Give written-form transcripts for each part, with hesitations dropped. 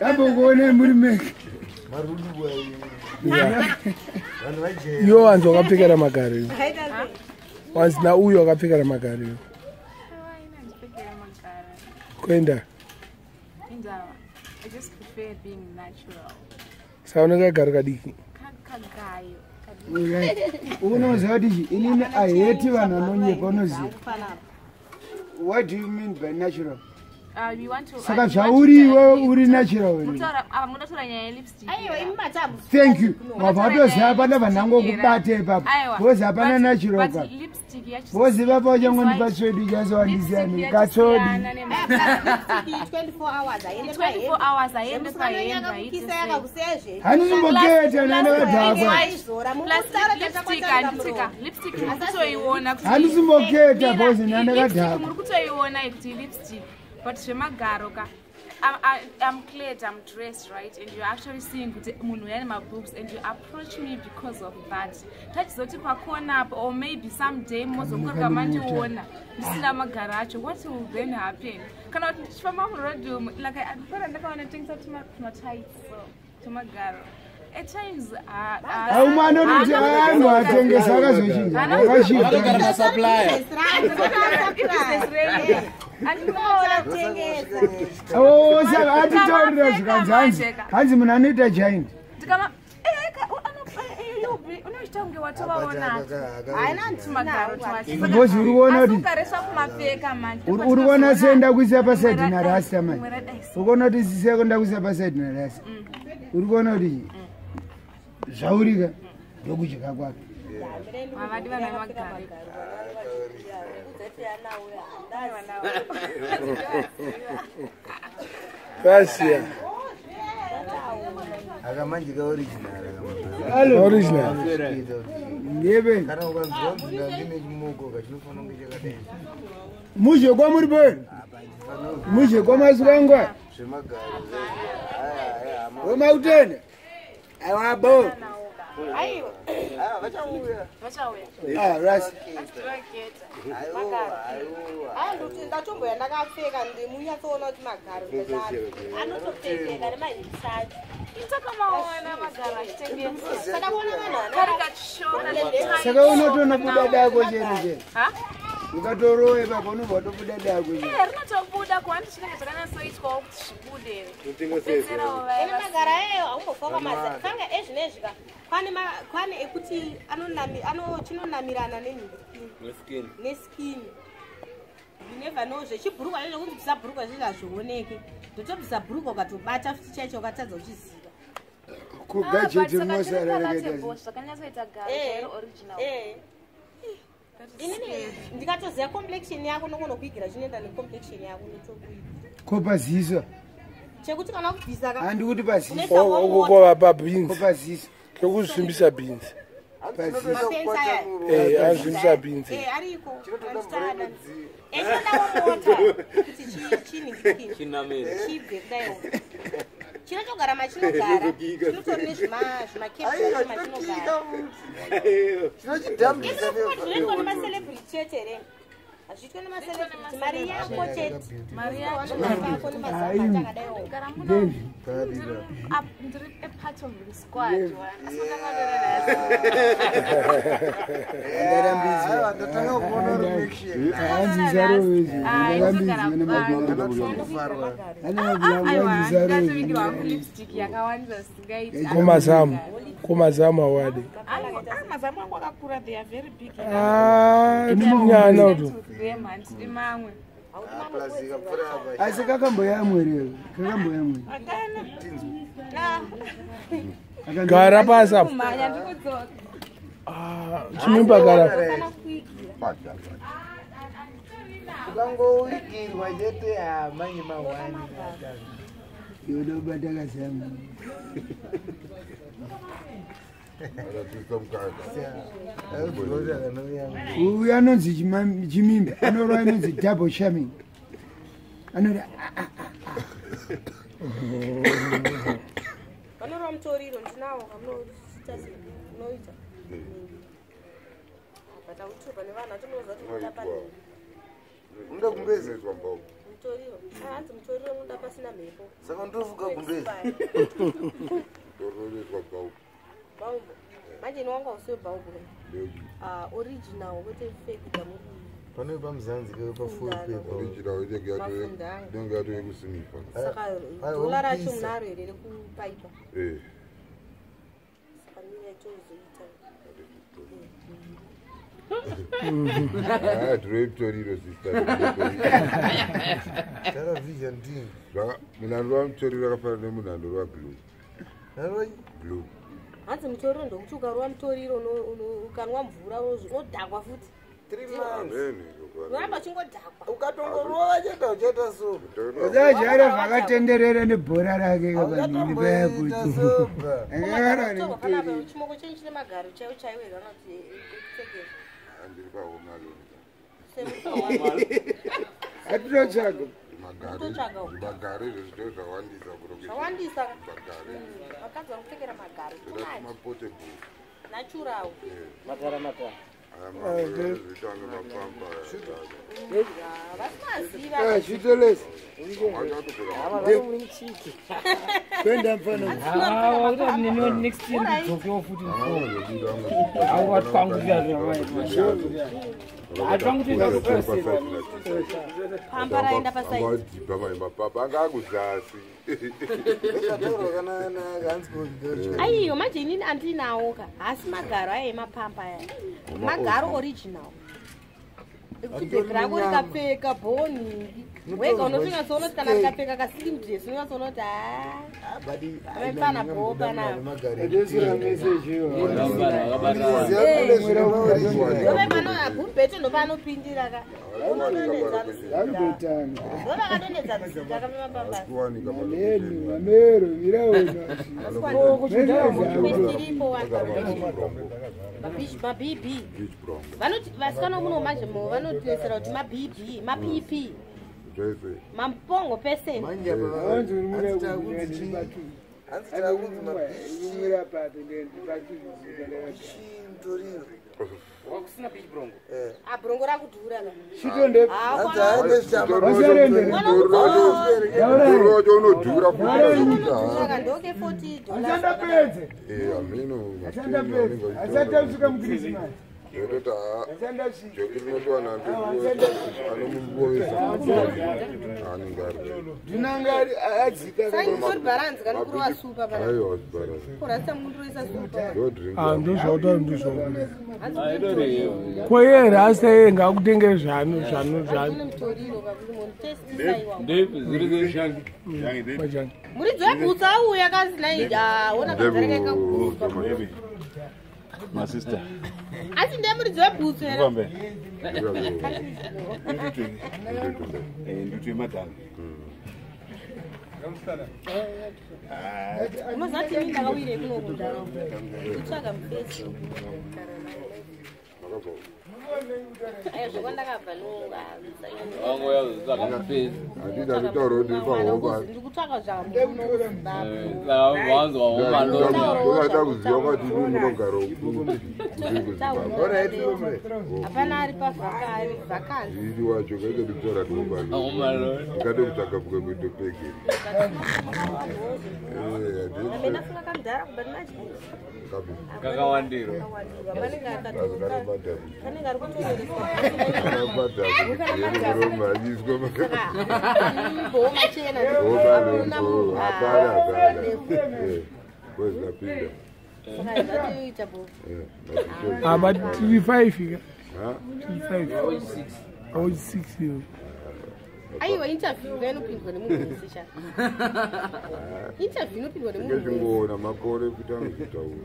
Yambokuonai muri mega. Iwe wanzi wakapfekera magaro iwe. Wanzi nauyu wakapfekera magaro iwe. Kuenda. I just prefer being natural. Saka unenge kagaro kadiki. Kagayo. Unoziva kuti inini I hate vanhu vanonyepa, unoziva. What do you mean by natural? Saka zvauri iwe uri natural here? Munotaura nyaya yelipstick. Aiwa, imi matamu. Thank you. Wabva watoziva hapana vanhu angokubata ipapo. Because hapana natural But ka. lipstick yacho Because ipapo uchangondipa tsvedu chasowandisiyani katsodi. Lipstick 24 hours haiendi 24 hours haiendi pahembe, haiti Kisa yakakusezve. Handisimboketa nana vadhakwa. Aizora Plus lipstick handitika lipstick muri kutoiona kuti Handisimboketa because nana Lipstick vadhakwa. muri kutoiona kuti lipstick, but zvemagaro ka, I'm cleared, I'm dressed right, and you're actually seeing kuti munhu uyane maboobs, and you approach me because of that. Tachizoti pakona apo, or maybe someday mozokorwa mandiona ndisina magaro acho, what will then happen? Kana kuti ndichifamba muroad umu, like para ndakaona tengesa tumatights, so tumagaro at times. Aumwe anototi anhu atengesa akazochinja. Akashipa. Oh, saka atitaurira zvikanzi hanzi hanzi munhu anoita giant. Unochita kunge watovaona Because uri kuona kuti ukaresva kumapfeka manje. Uri kuona senda kuisa pasaidi narasta manje. Uri kuona kuti siseko ndakuisa pasaidi narasta. Uri kuona kuti zvaurika ndokudya kwake. Havadi vana vemagaro. Vasiya. Akamanje ka original. Original. Ndebe. Kana ukanzwa kuti ndine chimoko kachinofanira kunge chakadai. Muzhe kwamuri boy. Muzhe kwamaswangwa. Zvemagaro. Wemautene. Aiwa bo. Aiwa. Vachauya. Vachauya. Ah, rasi. Aya ndokuti ndatomboya ndakapfeka ndimunyatsoona kuti magaro ndakati anotopfekeka nemahips acho. Takamaona magaro achitengesa. Saka kuona vanhu Kari kachishona. Saka unotonobuda dako chero chero. Ha? Ukatorowa ipapo unobva watobuda dako chero. Eh, rinotobuda kuhandi chinenge chakanyatsoitwawo kuti zvibude. Kubetserawo vaya Ene magaro ayo haumbofa wakamaza kanga ezvinezvi ka kwane ekuti chinonamirana nenhingirikini neskin. You never know, zvechibhurukwa zvezvo kunzi bvisa bhurukwa zvezvo hazvioneki, ndotobvisa bhurukwa ukatobata futi chaicho ukatadza uchiziva. Kugajeti rinosara rakaita. Zvakanyatsoita garo Eh, chairo original. eh. Inini ndikatoziva complexion yako nongonokuigira chinoenda necomplexion yako notokuigira. Ko paziso. Chekuti kana kubvisa ka Handi kuti paziso. Unoisa warm water. Kukova pabeans. Ko paziso. Kekuzvimbisa beans. Paziso. Mapenzi aya. Eh, azvimbisa beans. Eh, ariko. Achitoda. Eh, chinoda warm water kuti chinhingirikini chibve kudaiwo. Chinotogara machinogara, chinotori nezvimakepsi machinogara. Chinochidhambisa. Zvinoitwa nemacelebrity chete here? Hazviitwe nemacelebrity, mari yako chete. Mari yacho. Ako nemazamba akadaiwo. Gara muno. Ndiri a part of the squad. Asi Ndarambidzwa. Ndatanga kuona reaction. Hanzi zarovezi. Ndarambidzwa nemabhurukwa. Ane mabhurukwa hanzi zarovezi. Lipstick yakawandisa zvisingaiti. Komazamu. Komazamu awadi. Mazamu angu akakura, they are very big. Ah, nyana uto. Them handidi mamwe. Asi kakamboyamwe kakamboyamwe. Gara pasi apo. Kumhanya ndikudzoka. Chimimba gara. Ukangowigirwa chete manye mahwani. Iwe ndobata kazamu. Uyu anonzi chimimba anorova inonzi double charming. Anoti Vanorova mutoriro ndinawo kamunoita sei unoita. But autupa nevanhu vatomunoziva kuti unotapa nei. Unoda kumbeza? Mutoriro. Hanzi mutoriro unoda pasina mhepo. Saka ndofuka gumbezi. Tororezwa baubu. Baubu. Manje ni wanga usiwe baubu. Ah, original kwete fake damuri. Pane pamuzanzi ke pa full paper. Original inenge yato yekusinifa. Saka dola racho munaro here rekupaipa. Eh. Saka mira tozoita. Ah, toriro sister. Tara vision team. Munhu wa mutoriro akafanana nemunhu wa blue. Blue. Hanzi mutoriro ndokuti ukarova mutoriro ukanwa mvura unodhakwa futi. 3 months. Unoramba uchingodhakwa. Ukatongorova chete uchaita soba. Usajaira zvakatenderera nebhora rake kapanini paya kuti. Panapa chimoko chenyu chine magaro chaiwo chaiwo here kana kuti ekupfekera. Handiri pahome alone. Hatinotsvaga. Magaro izvo zvito zvawandisa. Zvawandisa. Magaro. Vakadzi vari kupfekera magaro. Mapotable. Natural. Matara matara. Zvitolesi. Kwenda mfano. Next year ndidzokewo futi. Pamba raenda pasaidi. Mapapa anga akuzasi. Aiyo manje inini andinawo ka. Haasi magaro aya emapamba aya. Magaro original. Ekuti bhegi rako rikapfeka bhoningi. Wega unotonyatsoona kuti kana rikapfeka kaslim dress unonyatsoona kuti haa. Bho panapa. Bhubhete ndopaanopindira ka. Unodonhedza musika. Ndovakadonhedza musika kamemapambasi. Mamero, miraona. Iripo maBB. Vanoti vasikana muno manje vanotinesera kuti maBB, maPP. Mampongo person. Brongo rakudhura ka. Mutoro unodhura futi. Ndoke $40. Asandapedze. Asandapedze. MuKrisimasi. Ndozvautaura ndozvauri. Kweye rasta iye ngaakutengere zvano zvano zvano. Muridzi webhutsu auya kazi nai ona kazareka kakubhutsu. My sister. Asi ndiye muridzi webhutsu here? Nditwe madam. Unoziva kuti ini ndakawire kuno kundaraunda. Kutsvaga mufesi. Ayo zvokwandakabva ndikutsvaka zvamunogara ari pavhakanzi. Wacho kaitodikutaura ndikade kutsvaga kuitopegeri. Kakawandiro. Kanenge ari kutoereswa. But tiri 5 ka. Tiri 5. Or 6 iyo. Aiwa interview inopindwa nemunhu wese cha. Interview inopindwa nemunhu wese. Ndingoona makore kuti anozotaura.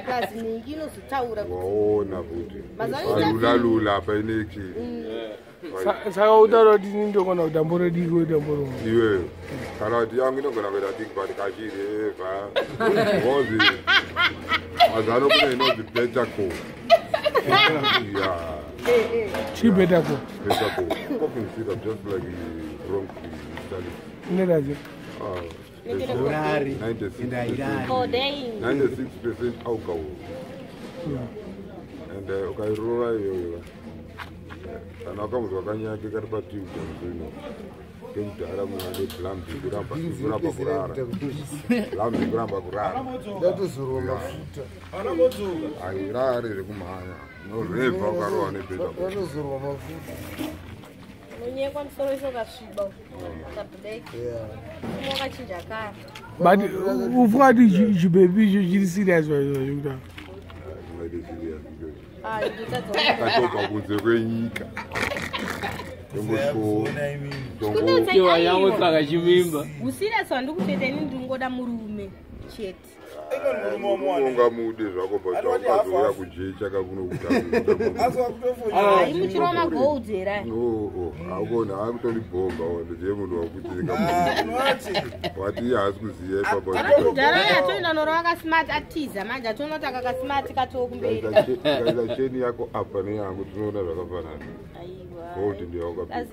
Kazi mingi inozotaura kuti. Waona kuti. Lula lula apa ineki. Saka utaura kuti ini ndogona kuita mboro diki woita mboro. Iwewe. Kana kuti yangu inogona kuita diki but kachireva. Ngozi. Mazano kune inonzi better call. Yeah. Chi better call. Better call. Coughing syrup just like wrong study. Neraje. 96% alcohol. And ukairova iyoyo. Kana wakambozwa kanyake kari patiuta musino kemudhara munhu ane blambi kuramba kurara. Blambi kuramba kurara. Ndatozorwa mafuta. Airari rekumhanya. Unorevha ukarohwa nebhedha. Ndatozorwa mafuta. Unonyekwa musoro wese ukasviba. Kablack. Wakachinja kara. But ufukati chibhebi icho chiri serious vaizvozvo. Ah, ndotadza. Katobva kunze kwenyika. Yangotsvaka chimimba. Usirious wandikutoita ini ndingoda murume chete. Ungamude zvako but aukazouya kujecha kakunokuta. Ai muchirova magold here? Haukona akutori bhomba ndiye munhu wakuti wati iye haasi kuziva ipapo. Mudhara atoenda norova kasmart atiza manje atoona kuti aka kasmart katoo kumberi. Kaisa cheni yako apa neyangu tinoona zvakafanana. Gold ndiyo wakapika.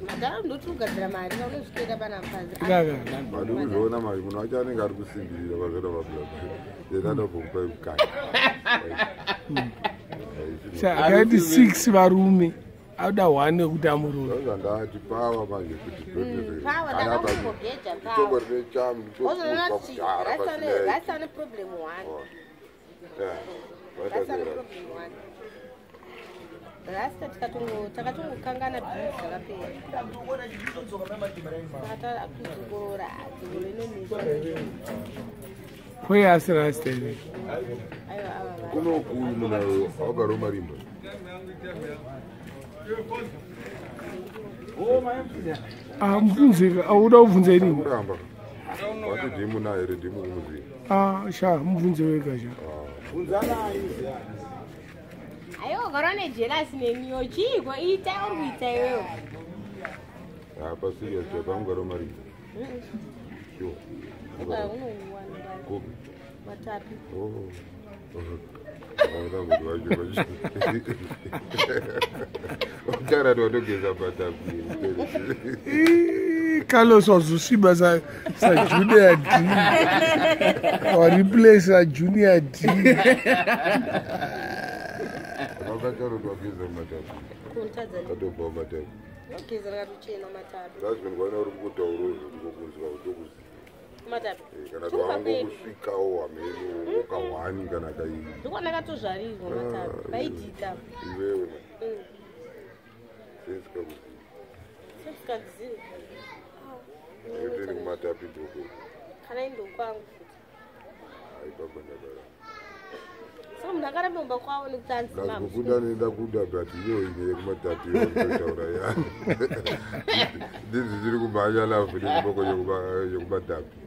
Madhara ndotogadzira mari unozvitoita panapa. Mari uzviona mari munhu wacho anenge ari kusimbirira pazvona pabla. Then anobva mukaka. Akaiti 6 varume. Auda 1 wekuti amurume. Zvandati power manje kuti Power ndakambogeja power. Chongori nechamu Ozoona kuti rasta ane problem 1. Yeah. Rasta ane problem 1. Rasta takatongokangana bhinzi zvakapera. Saka akudzokora dzokoro inonetsa. Kweye asi rasta here? Aiwa ava vanhu. Kunokuyu munhu wakagara marimba. Ah, mubvunze auda kubvunza inini? Kuramba. Wati ndimu naye here ndimu kumuziva. Ah, sha mubvunze wega sha. Aiwa gara nejelasi neniyo chiiko ita uri kuita iwewe. Apa serious chapamugara marimba. Sure. Unowana Kupi? matapi. Oh. Aona kuti wacho wacho. Uchara watogeza matapi. Carlos wazosviba sa Junior D. Wareplace Junior D. Wakachara watogeza matapi. Kunotadza Katobva matapi. nogeza rakatochena matapi. That's when kwaina uri kutaura ngokunzwa kutokuziva. Matapi. Kana twangokusvikawo hameno ukahwani kana kai. Ndikuona katozvarirwa matapi. Vaidhika. Iwewe. Sesikakuziva. Sesikakuziva. Ndiri kumatapi ndoko. Kana indokwangu futi. Ipapo ndakara. Saka munhu akaramba kumba kwavo nekuti anzi mama. Kuda nenda kuda but iyo ine yekumatapi yotaura ya. Ndizvi zviri kumhanya lavhu nekuboko yekumatapi.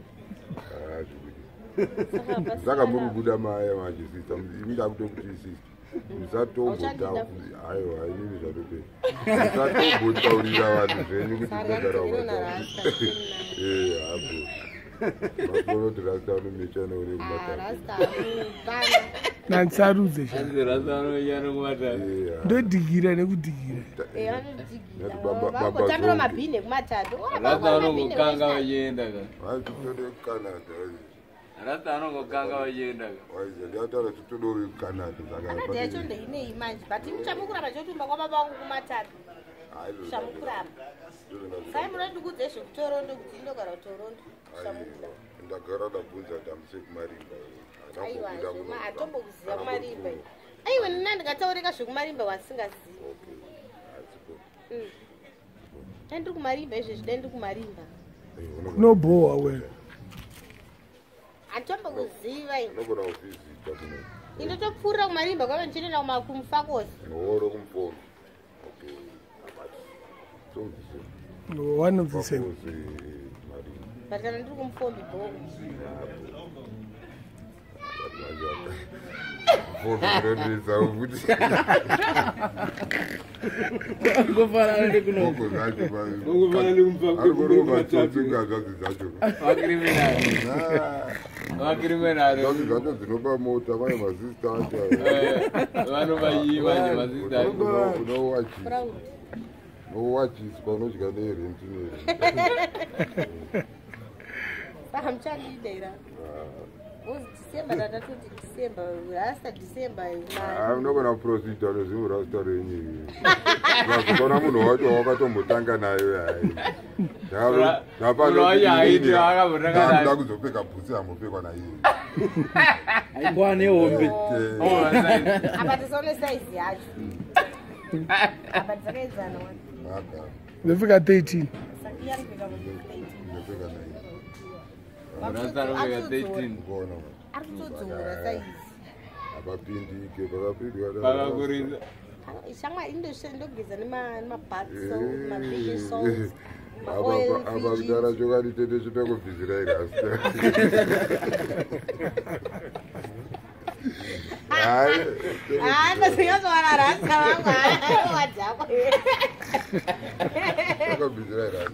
Saka muri kubuda maya manje sister. Imi ndakutokuti sister. Musatombotaura. Aiwa inini zvatopera. Musatombotaurira vanhu zvenyu kuti ndinogara kumatapi. Eh hapo. Makono rasta unomechana uri kumatapi. Nansarudze sha. Hanzi rasta unomechana kumatapi. Ndodhigira nekudhigira. Vangotambira mabhini ekumatapi. Rasta unongokanga vachienda ka. Vaitode kuCanada. Rasta anongokanga vachienda ka. Waize ndataura titodori kuCanada saka. Canada yacho ndeinei manje but muchamukuramba chotumba kwababa vangu kumatapi. Chamukuramba. Sai munondikudze zvekutorondo kuti indogara kuTorondo. Chamukuramba. Ndagara ndabvunza kuti hamusi kumarimba. Aiwa hatombokuziva kumarimba. Aiwa nina ndikataurika zvekumarimba wasingazivi. Dai ndiri kumarimba izvezvi dai ndiri kumarimba. Kunobhowa wena. Handitombokuziva ini. Unogona kuvhizita kuno. Indotopfuurira kumarimba kwave ndichitoenda kumufakosi. Oro kumupombi. Okay. One of the same. But kana ndiri kumufombi bhoko. Ngofanana nekuno. Ngofanana nekumupfakoti. Vakriminali. Zvacho dzinopa mota vane masista acho. Vanovayiva masista acho. Unowachisa. Unowachiswa unodya nerenti nerenti. Saka muchandida here? December tatatoti December, rasta December. Unogona kuprosita nezvimwe rasta renyu. Ukazoona munhu wacho wakatombotanga nayo hai. Ndapanoda kuzopfeka bhutsi ambopfekwa naiye. Aikwa nehombe. Apa tisaone size yacho. Apa tisakaedzana wani. Ndopfeka 13. Saka anopfeka 13. Ndopfeka 9. Rasta anopfeka 13. Ari kutodzora size. Apapindike pakapindwa. Pakakurisa. Shamwa indogeza nemabath salt, mabaking salt. Apa kudara chokwadi tete chitokubvisirai rasta. Hayi. Ndozonyatsowana rasta vangu wadhakwa. Takabvisirai rasta.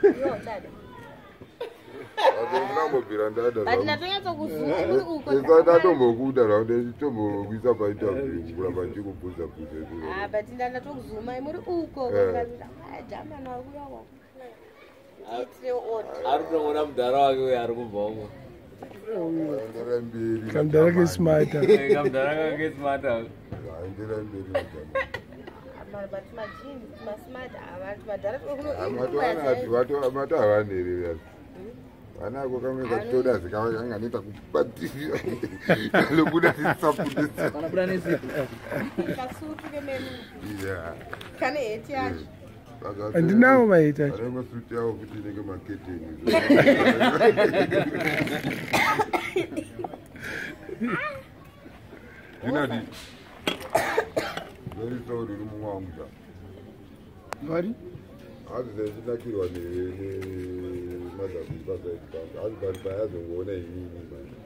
Yo tada. Ndambobvira ndada. But ndatonyatsokuzuka uri uko. Ndatombokuda raundi nditombokuisa painterview kuramba ndichikubvunza bvunza. Ah, but ndatokuzuma muri uko. Jamani vari kuuya uko. Ari kutongoona mudhara wake uyo ari kubva uko. Endera mberi. Kamudhara kesmart. Kamudhara kake smart. Endera mberi. But majeans, masmart, madhara Matu havanherera. Vanako kamwe katoda zikanganoita kubatirira kanobuda nesapudisa. Kanobuda nesipo. Kasutu kemenu. Yeah. Kane heti yacho. Handinawo maheti acho. Anenge suti yavo kuti inenge maketeni. Ndinati very sorry uri mumwe wangu cha. Vari? Hanzi ndichinakirwa nemazabhiri pasaidi pangu. Hanzi pari payazongoona inini manje.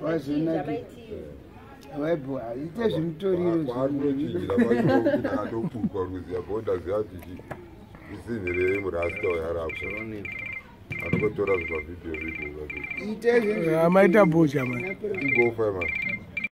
Wazonakirwa. Waibwa, ite zvimutoriro. Kwaanochinjira kwacho akatopurwa ruziya bonda ziya tichi isinhire murasta yarapwa. Anokotora zvimavhidhiyo vhidhiyo zvacho. Ite zvinhu. Amaita bhocha mani. Igofa mani.